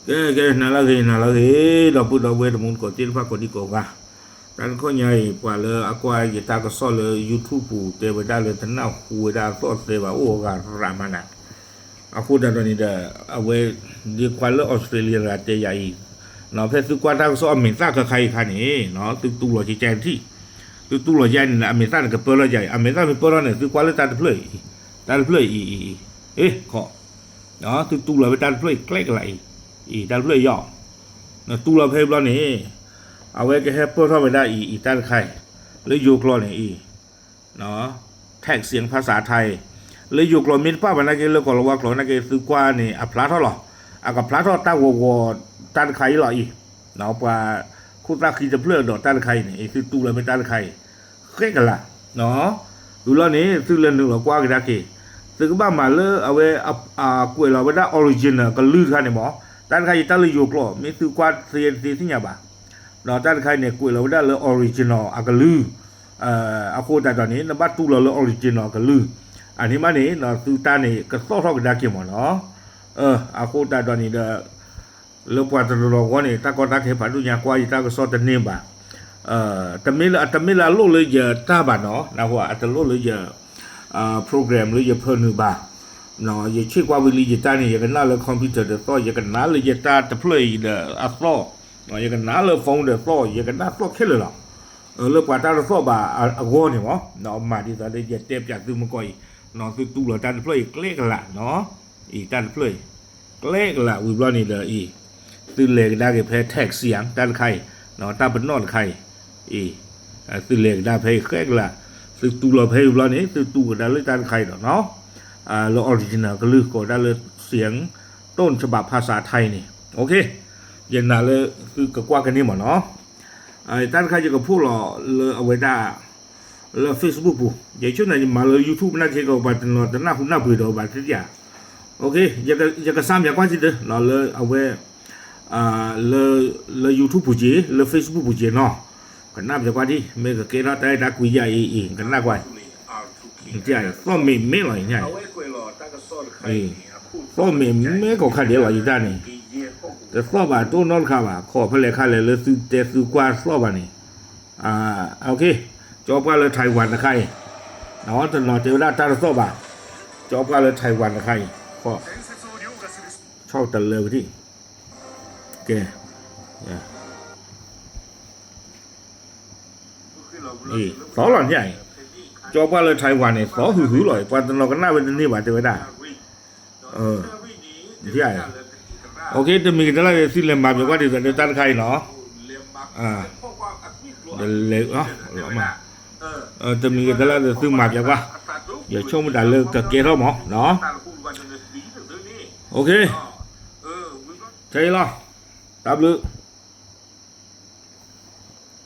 ကဲ ကဲ နၤလၢအဂ့ၤ နၤလၢအဂ့ၤ ဒီပုၢ်ဒီဝဲၢ်တံၤသကိးသ့ၣ်တဖၣ်ကိးဒံကိးဂၤ, တၢ်တခီညါအံၤ ပှၤလၢအကွၢ်ယတၢ်ကစီၣ်လၢ YouTube ပူၤ တဲဝဲဒၣ်လၢတနၢ်ဟူဝဲဒၣ်အသီၣ်သဲဘၣ် အိၣ်အဂၤရးမးနၤ, အဃိသတးဒီးန့ၣ်ဒီး အဝဲ ဒ်ခွါလၢ Australia တဂၤတဲယၤအံၤ, ဖဲသုကွၢ်တၢ်ကစီၣ်အမဲာ်သၣ်ခါခါအံၤအခါန့ၣ် သုတူၢ်လိာ်ကကဲထံၣ်, သုတူၢ်လိာ်ယါန့ၣ် အမဲာ်သၣ်န့ၣ်ကပၢလီၤယၤအံၤ, အမဲာ်သၣ်မ့ၢ်ပၢလီၤန့ၣ် သုကွၢ်လၢတၢ်တဖျၢၣ်အံၤ, တၢ်တဖျၢၣ်အံၤအံၤအံၤ, အ့ ခီ သုတူၢ်လိာ်ဖဲတၢ်တဖျၢၣ်အံၤကျဲကလးအံၤ, အံၤတၢ်တဖျၢၣ်အံၤယီၤ, နတူၢ်လိာ်ဖဲဘျီန့ၣ် အဝဲကဟဲပၢၢ်ထီၣ်ဝဲဒၣ်အံၤ အံၤတၢ်တခါအံၤ, လၢယိၤကျိာ်န့ၣ်အံၤ, ထၢၣ်စံဖါစးထါအံၤ, လၢယိၤကျိာ်မ့ၢ်တပၣ်ဘၣ်နာ်က့ လၢကီၢ်လၤဝါကျိာ်နာ်က့ သုကွၢ်န့ၣ် အဖျါထီၣ်လီၤ, အကဖျါထီၣ်တၢ်ဂီၤဂီၤတၢ်တခါအံၤလီၤအံၤ, ပှၤခိၣ်သၣ်ဃံတဖျၢၣ်ဒီးတၢ်တခါအံၤန့ၣ် အံၤသုတူၢ်လိာ်ဖဲတၢ်တခါအံၤ, ဃဲကလး ဝံၤလီၤန့ၣ် သုလဲၤနုာ်လီၤကွၢ်ကဒါက့ၤ, သုကဘၣ်မၤလၢအဝဲ အကွဲးလီၤဝဲဒၣ် original ကလုၢ်တခါန့ၣ်မး, တၢ်တခါအံၤတၢ်လၢယိၤကျိာ် မ့ၢ်သုကွၢ်သ့တသ့သ့ၣ်ညါဘၣ်, ဒီးတၢ်တခါအံၤန့ၣ် ကွဲးလီၤဝဲဒၣ်လၢ original အကလုၢ်, အဃိသတးဒီးန့ၣ် နဘၣ်တူၢ်လိာ်လၢ original အကလုၢ်, အန့ၣ်မးန့ၣ် သုတၢ်န့ၣ် ကသီၣ်ထီၣ်ကဒါက့ၤမးနီၤ, အဃိသတးဒီးန့ၣ်ဒီး လၢပှၤတနီၤနီၤအဂီၢ်န့ၣ် တၢ်ကီတၢ်ခဲဖးဒိၣ်ညါ ကွၢ်ယတၢ်ကစီၣ်တန့ၢ်ဘၣ်, တမ့ၢ်လၢ တမ့ၢ်လၢအလိၣ်လၢယတၢ်ဘၣ်နီၤ, နၢ်ဟူဧါ, အတလိၣ်လၢယ program လၢယဖၢနုာ်ဘၣ်, ယဆ့ၣ်ကွၢ်ဝံၤလံယတၢ်န့ၣ် ယကနၣ်လၢ computer တသီၣ်, ယကနၣ်လၢယတၢ်တဖျၢၣ်အံၤဒီးအသီၣ်, ယကနၣ်လၢ phone ဒီးသီၣ်, ယကနၣ်သီၣ်ခဲလၢာ်လီၤ, လၢပှၤတၢ်တသီၣ်ဘၣ်အဂီၢ်န့ၣ်မး, မၤဒ်သိးလၢယတဲပၠးသုမုၢ်ကီၢ်အံၤ, သုတူၢ်လိာ်တၢ်တဖျၢၣ်အံၤကျဲကလးနီၤ, အံၤတၢ်တဖျၢၣ်အံၤ ကျဲကလးဝံၤဘျီန့ၣ်ဒီးအံၤ, သုလဲၤကဒါက့ၤဖဲ taxi တၢ်တခါအံၤ, တၢ်ပနီၣ်တခါအံၤ, အံၤ, သုလဲၤကဒါဖဲအံၤဃဲကလး, သုတူၢ်လိာ်ဖဲအံၤဘျီန့ၣ် သုတူၢ်ကဒါလၢတၢ်တခါအံၤဒီးနီၤ, လၢ original ကလုၢ်ကိးဒၣ်လၢ เสียงต้นฉบับภาษาไทยန့ၣ်, okay, ယနာ်လၢသုကကွၢ်ကန့ၢ်မးနီၤ, တၢ်တခါယကဖိးလီၤလၢအဝဲဒၣ် လၢ Facebook ပူၤ, ယဆိကမိၣ်ယမၤလၢ YouTube နာ်က့ ကဘၣ်တနီၤတနၢ်ဟူနၢ်ပှ့ၤဒီးဘၣ်သ့ၣ်ဧါ, okay, ယကစၢ်မၤကွၢ်က့ၤဒီး လၢအဝဲ လၢ YouTube ပူၤက့ၤ လၢ Facebook ပူၤက့ၤနီၤ, ကနၣ်ပၠးကွၢ်ဒံး မ့ၢ်ကကဲထီၣ်တၢ်အဲၣ်တၢ်ကွံယၤအံၤအံၤ ကနၣ်ကွၢ်, သီၣ်မ့ၢ်မဲလီၤအံၤညါအံၤ, သီၣ်မ့ၢ်မဲကီးခါဒဲးလီၤယတၢ်န့ၣ်, တသီၣ်ဘၣ်တအိၣ်နီတခါဘၣ်, ခီဖဲလဲၣ်ခါလဲၣ်လၢသုတဲသုကွၢ်သီၣ်ဘၣ်န့ၣ်, okay, ကၠီပှၢ်လၢ Taiwan တခါအံၤ, တနီၤတဲဝဲဒၣ်တၢ်တသီၣ်ဘၣ်, ကၠီပှၢ်လၢ Taiwan တခါအံၤ, ဆီၣ်တလၢဝံၤဒံး, ကဲ သီၣ်လီၤညါအံၤ, ကၠီပှၢ်လၢ Taiwan န့ၣ် သီၣ်ဟုၣ်ဟုၣ်လီၤအံၤ, ပှၤတနီၤကနၣ်ဝဲတန့ၢ်ဘၣ်တဲဝဲဒၣ်, okay, တမံၤကတၢၢ်လၢသုလဲၤမၤပၠးကွၢ်ဒ်သိးလၢတၢ်တခါအံၤနီၤ, တလဲၤ, တမံၤကတၢၢ်လၢသုမၤပၠးကွၢ်, ယဆိကမိၣ်တၢ်လၢကကဲထီၣ်မးနီၤ, okay, ခဲအံၤလီၤ, တၢ်ဘျုး